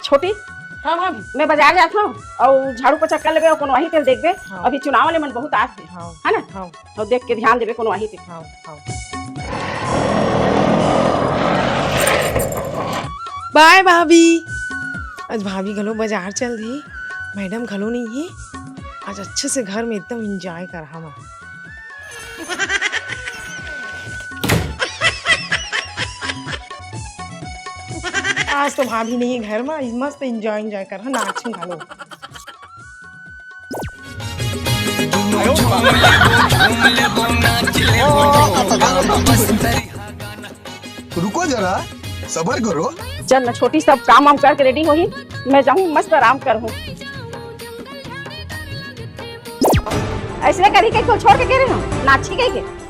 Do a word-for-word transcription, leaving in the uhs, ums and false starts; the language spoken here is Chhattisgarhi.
छोटी, हाँ भाभी। मैं बाजार जात हूँ, अउ झाड़ू पोछा कर लेबे, अउ कोनो आही तेल देखबे। हाँ। अभी चुनाव वाले मन बहुत आत हे, हाँ। है ना? हाँ। अउ देख के ध्यान देबे कोनो आही तेल। हाँ, हाँ। बाय भाभी। आज भाभी घलो बाजार चल दी, मैडम घलो नहीं है। आज अच्छे से घर में एकदम एंजॉय कर हम। आज तो भाभी नहीं है घर में, आज मस्त एंजॉय एंजॉय कर, हाँ, नाचू घलो। रुको जरा, सबर करो। चल ना छोटी, सब काम वाम करके रेडी होही, मैं जाऊँ मस्त आराम करहूँ। ऐसने करी के छोड़ के गे रहे हो, नाची कही के।